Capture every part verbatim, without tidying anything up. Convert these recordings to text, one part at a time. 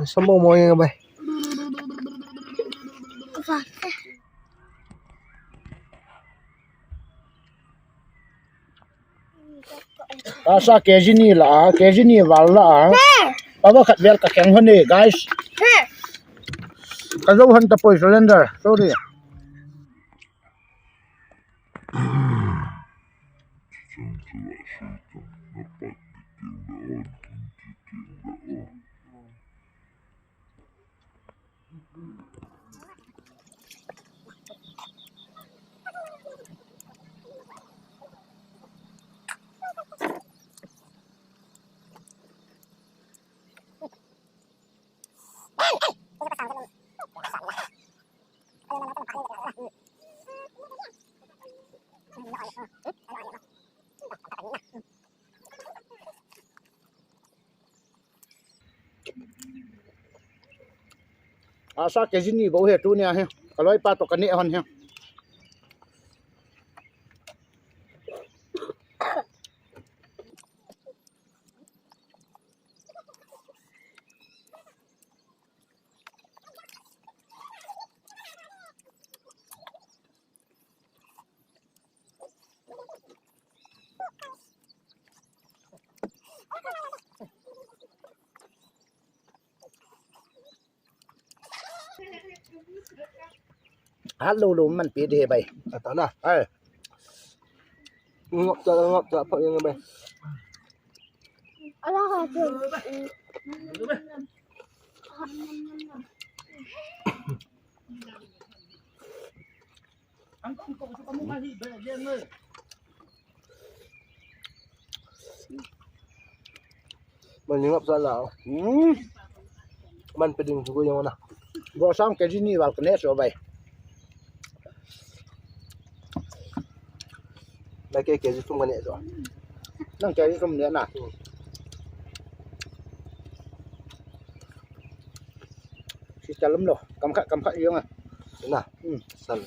Samo mo yang bai. Asa K G ni la, K G ni val la. Pava khat vel ka keng hon e, guys. Ka zo hon ta poi surrender. Sorry. Asa K G ni bou he tunia hi. Ka loipa toh ka neh hon hi. Hat lou lou man pi di he bai. Ata na. Ai. Ngop cha, ngop cha, phak yang bai. Ala ha tu. Man ni ngap sa la. Hmm. Man pe ding su ko yang na. Bo sang K G ni val ka neh so bai. Bai K G thum ka neh so. Nang K G thum neh na. Hmm. Si ta lum lo. Kam khat, kam khat yang a. Na. Hmm. Sal.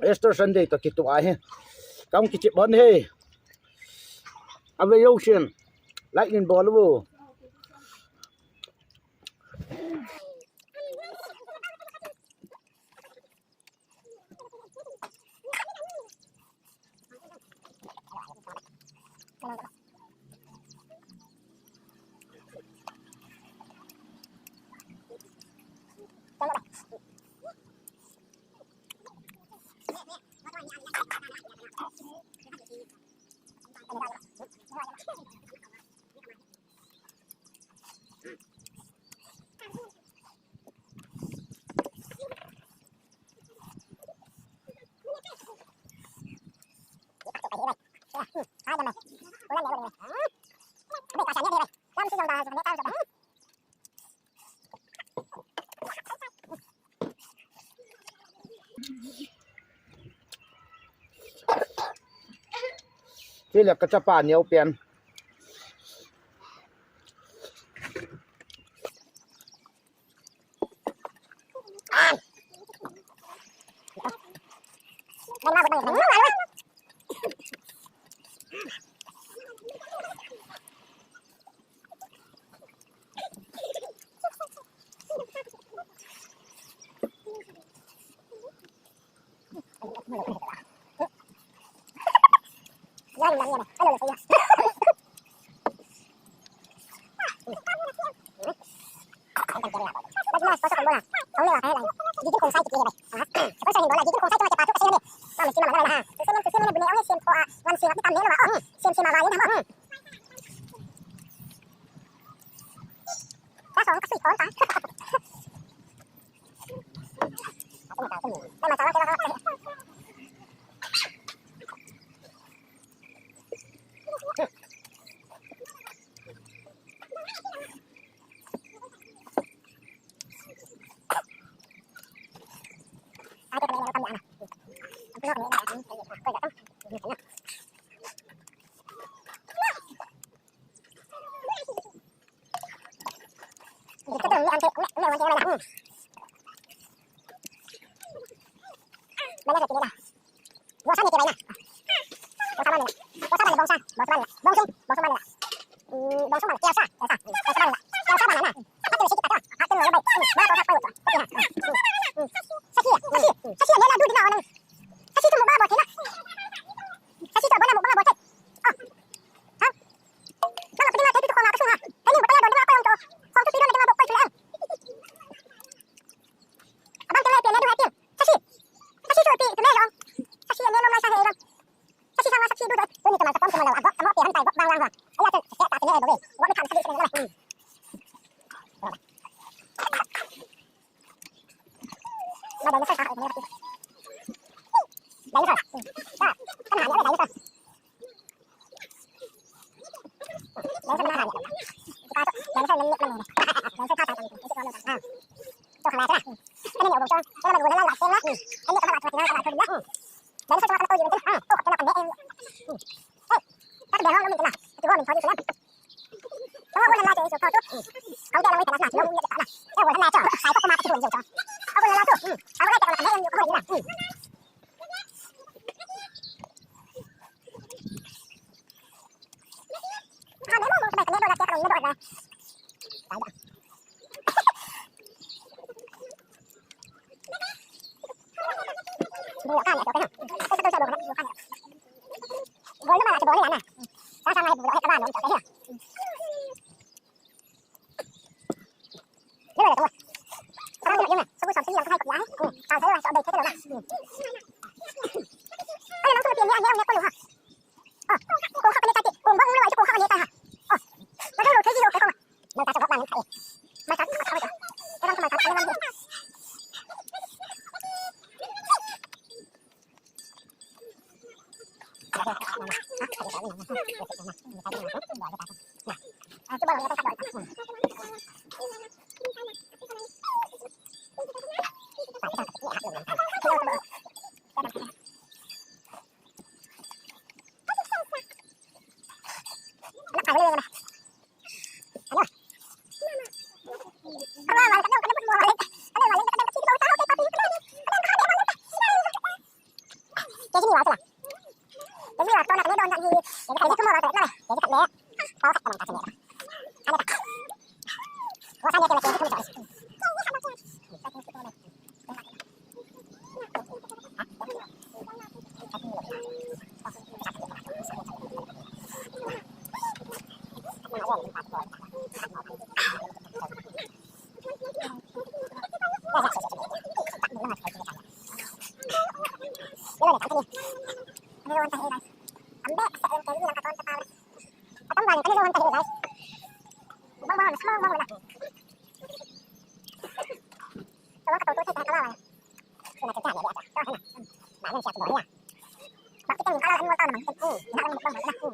Easter Sunday toh kitoh ahi. Kam kichep bon he. Ave yo shin. Like in bol vo. Chule ka chapa neo pen. Gigin Khongsai kiti ahi bai. Ha? Sponsor hin bol a, Gigin Khongsai chunga kipa thu kasei ahi. Mama, sima mama la ha. Tusem, tusem, bu ne, ong, sem pho a, wan sem a, kitam ne lo a, ong. Sem, sem a, wan in ham, ong. Ka song ka sui kon ta. Dai ma cha, dai ma cha. Bongsa ni kibang na. Bongsa bang na. Bongsa bang na. Bongsa bang na. Bongsa bang na. Hmm, bongsa bang na. Elsa, Elsa. Hmm, Elsa bang na. Elsa bang na. Apa tu sikit kata? Apa tu lebih? Hmm, mana tu apa tu? Okey, ha. Hmm, hmm. Sasi, sasi, sasi. Ni la duduk na orang. Sasi tu mau bawa bote na. Sasi tu mana mau bawa bote? Oh. Ha? Mana kita nak cari tu kau nak kasih ha? Tadi bukan ada apa yang tu. Kau tu tidak ada apa tu lah. Abang kena tiap ni dua tiap. Sasi. Sasi tu pi, tu ni jong. Sasi ni long lai sa he long. Sasi sang sasi du dot. Tu ni teman sekom teman lawan. Agak kamu tiap hantai gok bang lang gok. Ayah tu, saya tak kena dua. Gok ni kan sasi kena lah. Hmm. Nah, dinosaur tak kena lagi. Dinosaur. Hmm. Dah. Kan hanya ada dinosaur.